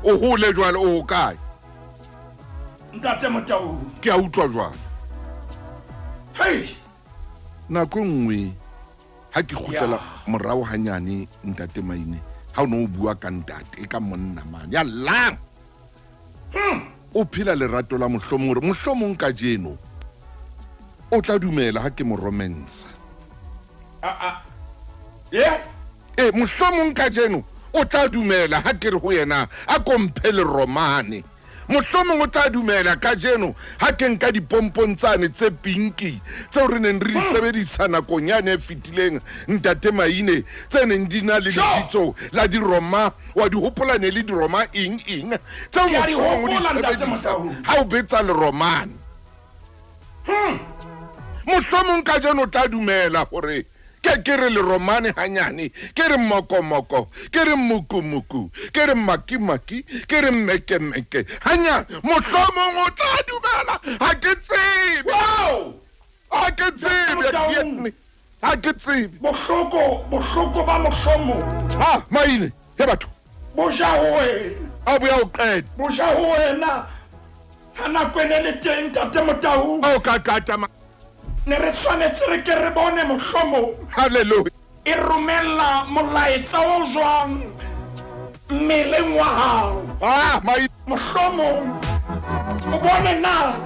o hole jwale, o hokae? Ntate Motaung. Ke a utlwa jwale. Hey! Nako e nngwe ha ke kgutlela Ya. morao hanyane Ntate Maine, ha o no o bua ka ntate ka monna mane ya llang. O phela lerato la mohlomong hore mohlomong kajeno o tla dumela ha ke mo romansa. Yeah. E mohlomong kajeno o tla dumela ha ke re ho yena a komphe le romane. Mohlomong o tla dumela kajeno ha ke nka dipompong tsane tse pinki tseo re neng re di sebedisa nakong yane e fetileng Ntate Maine, tse neng di na le Sure. lebitso la diroma, wa di hopola ne le diroma eng eng tseo Ke a di mohlomong o di hopola, Ntate sebedisa Motaung. ha o betsa le romane. Mohlomong kajeno o tla dumela hore ke re le romane hanyane, ke re mokomoko, ke re mokumuku, ke re makimaki, ke re mekemeke hanyane. Mohlomong o tla dumela, ha ke tsebe. Wow! Ha ke tsebe, Ntate Motaung. ha ke tsebe. Bohloko, bohloko ba mohlomong. Ha, Maine, he batho. Bo ja ho wena. A boya o qeta. Bo ja ho wena. Ha nako e ne le teng, Ntate Motaung. O ka kata ma- Ne re tshwanetse re ke re bone mohlomong. Hallelujah. E romella molaetsa o jwang mmeleng wa hao. Ah, Maine. Mohlomong o bone na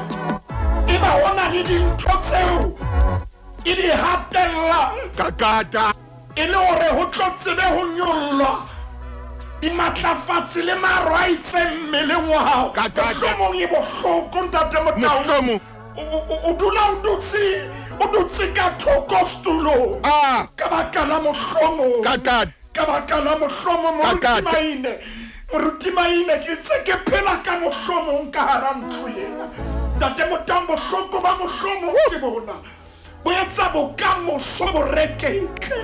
e ba hona le dintho tseo e di hatellang Kakata. e le hore ho tlo tsebe ho nyollwa dimatlafatsi le maro a itseng mmeleng wa hao. Kakata. Mohlomong e bohloko Ntate Motaung. Mohlomong. O dula o dutse ka thoko setulong. Ah. Ka baka la mohlomong. Kakata. Ka baka la mohlomong, Moruti Kakata. Maine. Moruti Maine, ke ntse ke phela ka mohlomong ka hara ntlo ena. Ntate Motaung, bohloko ba mohlomong ke bona. Bo etsa bokamoso bo reketle.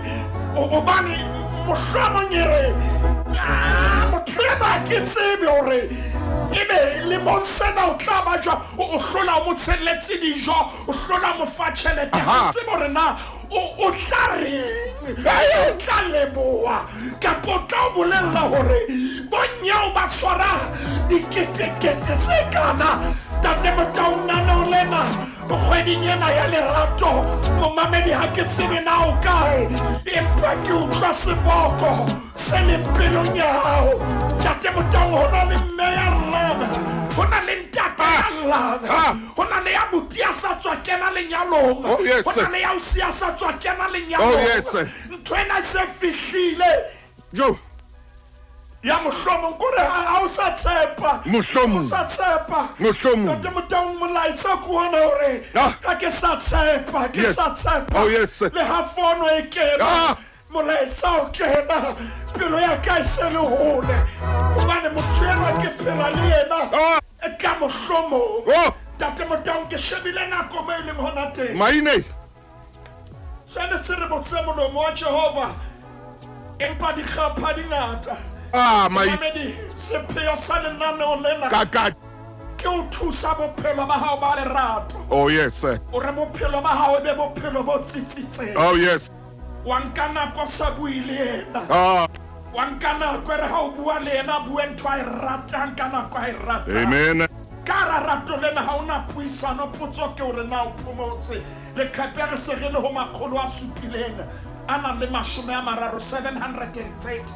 Hobane mohlomong e re, Ah, motho enwa ha ke tsebe hore ebe lemong sena o tla ba jwang. O hlola o mo tshelletse dijo, o hlola o mo fa tjhelete. Ha o tsebe hore na o tla reng, o tla leboha kapa o tla o bolella hore bonyeo ba tshwara diketekete tse kana. Ntate Motaung, naneo lena kgweding ena ya lerato, momamedi ha ke tsebe na o kae, empa ke utlwa seboko se leng pelong ya hao. Ntate Motaung, ho na le mme ya llang, ho na le ntate ya llang, ho na le ya buti ya sa tswa kena lenyalong, Oh, yes. ho na le ya ausi ya sa tswa kena lenyalong. Oh, yes. Ntho ena e se fihlile. Jo. Ya mohlomong kore ha o sa tshepa. Mohlomong. O sa tshepa. Mohlomong. Ntate Motaung, molaetsa ke ona hore Ah. ha ke sa tshepa, ke Yes. sa tshepa. Oh, yes. Le ha fono e kena. Ah. Molaetsa o kena, pelo ya ka e se le hole. Hobane motho enwa ke phela le yena. Ah. E ka mohlomong. Oh. Ntate Motaung, ke shebile nako mo e leng hona teng. Maine. Tshwanetse re botse molomo wa Jehova, empa dikgapha di ngata. Ah, mai. Mamedi, sepheo sa lenaneo lena Ka ka. ke ho thusa bophelo ba hao ba lerato. Oh yes. O re bophelo ba hao e be bophelo bo tsitsitseng. Oh yes. Wa nka nako sa bue le yena. Ah. Wa nka nako e re ha o bua le yena, a bue ntho a e ratang ka nako a e ratang. Amen. Ka hara rato lena ha ona puisano, potso ke hore na o phomotse. Leqephe re se re le ho makgolo a supileng a nang le mashome a mararo, 730.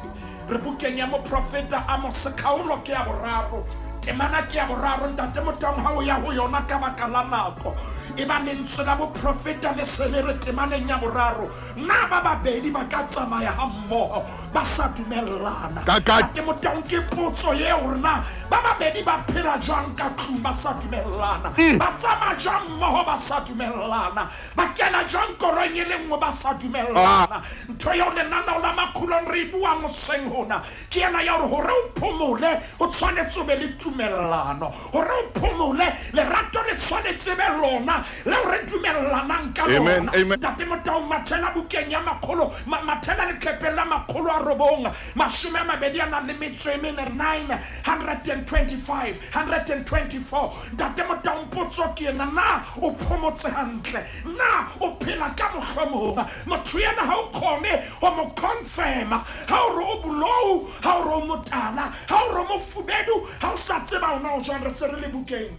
Re bukeng ya moprofeta Amos, kgaolo ke ya boraro, temana ke ya boraro. Ntate Motaung, ha o ya ho yona ka baka la nako, e ba lentswe la boprofeta le se le re temaneng ya boraro, na ba babedi ba ka tsamaya ha mmoho ba sa dumellana? Ka ka. Ntate Motaung, ke potso eo hore na ba babedi ba phela jwang ka tlung ba sa dumellana, ba tsamaya jwang mmoho ba sa dumellana, ba kena jwang koloing e le nngwe ba sa dumellana. Ntho eo lenaneo la Makgulong re e buang hoseng hona ke ena ya hore hore o phomole o tshwanetse o be le tumellano, hore o phomole lerato le tshwanetse be lona leo re dumellanang ka Amen, lona. amen. Ntate Motaung, mathela bukeng ya makgolo, mathela leqepheng la makgolo a robong mashome a mabedi a nang le metso e mene, 925, 124. Ntate Motaung, potso ke ena, na o phomotse hantle? Na o phela ka mohlomong? Motho ena ha o kgone ho mo confirma, ha o re o bolou, ha o re o motala, ha o re o mofubedu, ha o sa tseba hona o jwang. Re se re le bukeng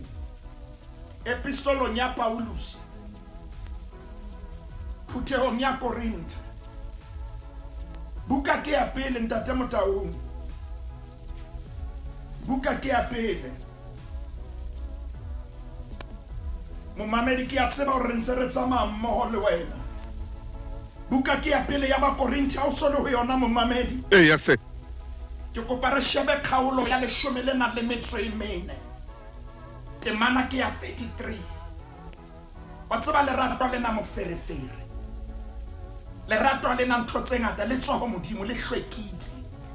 epistolong ya Paulus phuthehong ya Korinthe. Buka ke ya pele, Ntate Motaung. Buka ke ya pele. Momamedi, ke a tseba hore re ntse re tsamaya mmoho le wena. Buka ke ya pele ya Bakorinthe, ha o so le ho yona momamedi. Eh, ya hle. Ke kopa re shebe kgaolo ya leshome le nang le metso e mene. Temana ke ya 33. Wa tseba lerato lena moferefere. Lerato lena ntho tse ngata le tswa ho Modimo, le hlwekile.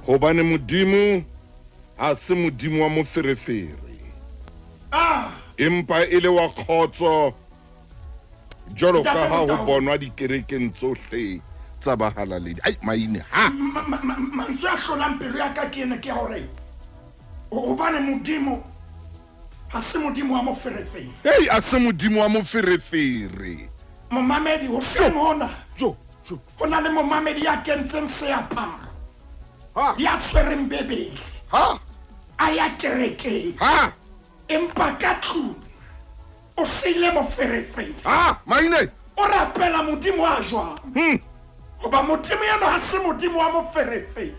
Hobane Modimo ha se Modimo wa moferefere. Ah! Empa e le wa kgotso, jwalo ka Ntate ha ho Motaung. bonwa dikerekeng tsohle tsa bahalaledi. Ai, maine, ha! Mantswe a hlolang pelo ya ka ke ena, ke ya hore hobane Modimo ha se Modimo wa moferefere. Hei, a se Modimo wa moferefere. Momamedi, hoseng hona, Jo, jo. ho na le momamedi ya kentseng seaparo, Ha. ya tshwereng Bebele, Ha. a ya kerekeng, Ha. empa ka tlung o siile moferefere. Ha, maine. O rapela Modimo a jwang? Hoba Modimo eno ha se Modimo wa moferefere,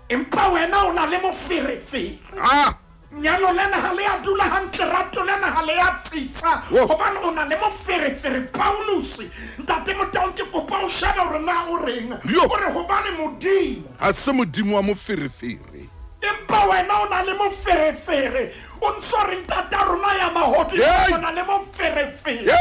empa wena o na le moferefere. Ha. Nyalo lena ha le a dula hantle, rato lena ha le a tsitsa, Wo. hobane o na le moferefere. Paulus, Ntate Motaung, ke kopa o shebe hore na o reng. Yo. O re hobane Modimo Ha se Modimo wa moferefere, empa Empa wena o na le moferefere. O ntso re ntata rona ya mahodimo o na le moferefere.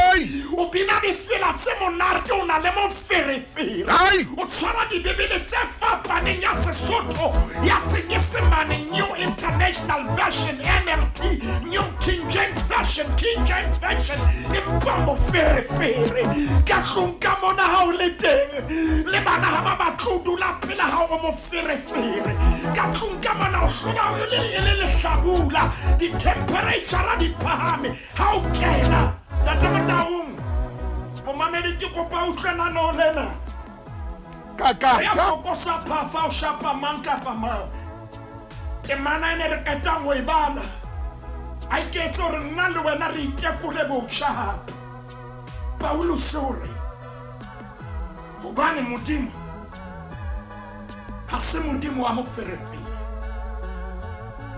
O bina difela tse monate o na le moferefere. O tshwara dibebele tse fapaneng ya Sesotho, ya Senyesemane, New International Version, NLT, New King James Version, King James Version. Empa moferefere. Ka tlung ka mona ha o le teng, le bana ha ba batle ho dula pela hao o moferefere. Ka tlung ka mona o hlola o le lehlabula, di-temperature di phahame ha o kena. Ntate Motaung, momamedi ke kopa utlwe lenaneo lena. Ka Re a kokosa phafa o shapa mang kapa mang. Temana ene re qetang ho e bala, a iketse hore nna le wena re itekole botjha hape. Paulus o re, hobane Modimo ha se Modimo wa moferefere.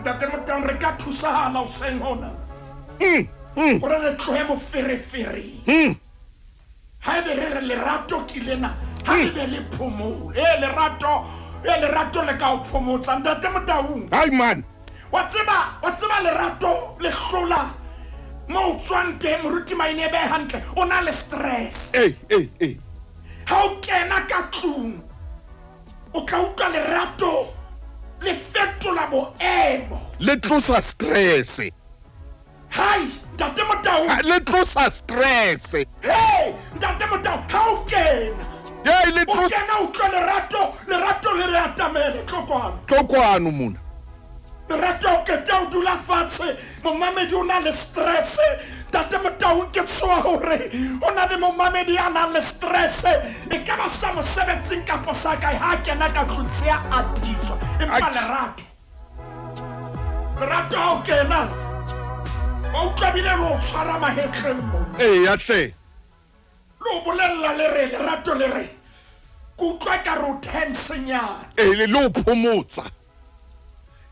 Ntate Motaung, re ka thusahala hoseng hona hore re tlohe moferefereng. Haebe re re lerato ke lena, ha le be le phomolo. Lerato, lerato le ka o phomotsa. Ntate Motaung. Hai man. Wa tseba lerato le hlola mo o tswang teng, moruti Maine be hantle, o na le stress. Ha o kena ka tlung, o tla utlwa lerato le fetola boemo. Le tlosa stress. Hai, Ntate Motaung. Le tlosa stress. Hey, Ntate Motaung, ha o kena. Hey, le o kena utlwa lerato, lerato le re atamele, tlo kwano. Tlo kwano mona. Lerato o keta o dula fatshe, momamedi o na le stress. Ntate Motaung, ke tshoha hore o na le momamedi a nang le stress. E ka ba sa mosebetsing kapa sa kae, ha kena ka tlung se a atiswa. Empa lerato. Lerato ha o kena, wa utlwa bile le o tshwara mahetleng mo. Eya hle. Le o bolella le re, lerato le re, ke utlwa ekare o tensenyana. Le o phomotsa.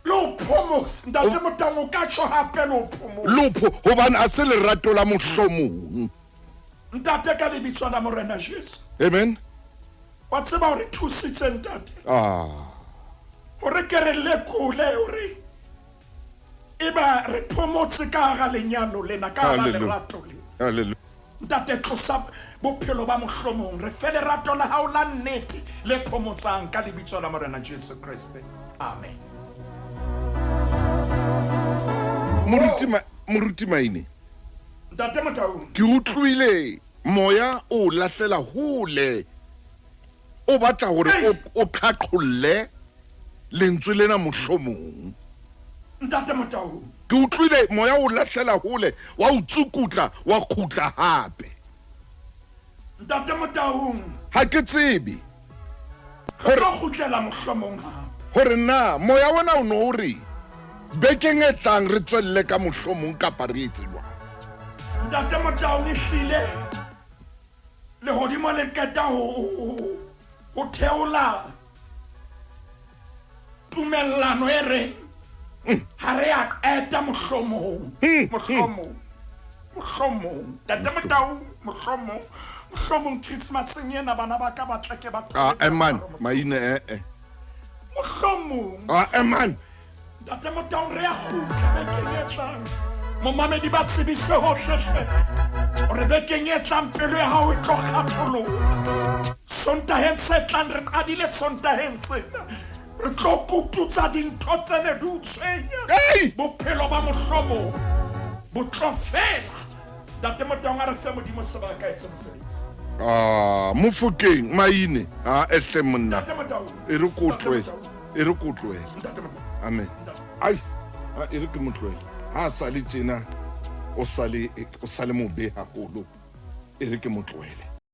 Le o phomotsa. Ntate Motaung, o ka tjho hape le o phomotsa. Le o hobane a se lerato la mohlomong. Ntate, ka lebitso la Morena Jesu. Amen. Wa tseba hore thusitse ntate. Hore ke re lekole hore eba re phomotse ka hara lenyalo lena, ka hara lerato lena. Hallelujah. Ntate, tlosa bophelo ba mohlomong, re fe lerato la hao la nnete le phomotsang ka lebitso la Morena Jesu Kreste. Amen. Moruti Maine. Ntate Motaung. Ke utlwile moya o lahlela hole, o batla hore o qhaqholle lentswe lena mohlomong. Ntate Motaung. Ke utlwile moya o lahlela hole, wa o tsukutla, wa kgutla hape. Ntate Motaung. Ha ke tsebe. Re tlo kgutlela mohlomong hape. Hore na moya ona o no o re bekeng e tlang re tswelle ka mohlomong kapa re etse jwang. Ntate Motaung, ehlile lehodimo le qeta ho theola tumellano e reng ha re a qeta mohlomong, mohlomong, mohlomong. Ntate Motaung, mohlomong, mohlomong Christmaseng ena bana ba ka ba tla ke ba thole. Man, Maine Mohlomong. Man. Ntate Motaung, re a kgutla bekeng e tlang. Momamedi ba tsebise hohle hle hore bekeng e tlang pelo ya hao e tlo kgatholoha. Sontaheng se tlang, re qadile sontaheng sena, re tlo kututsa dintho tse ne di o tshwenya. Bophelo ba mohlomong bo tlo fela. Ntate Motaung, a re fe Modimo sebaka etse mosebetsi. Mofokeng Maine, ehle monna. Ntate Motaung. E re ko tlohele. E re ko tlohele. Ntate Motaung. Amen. Ai, e re ke mo tlohele. Ha sa le tjena, o sa le mobe haholo. E re ke mo tlohele.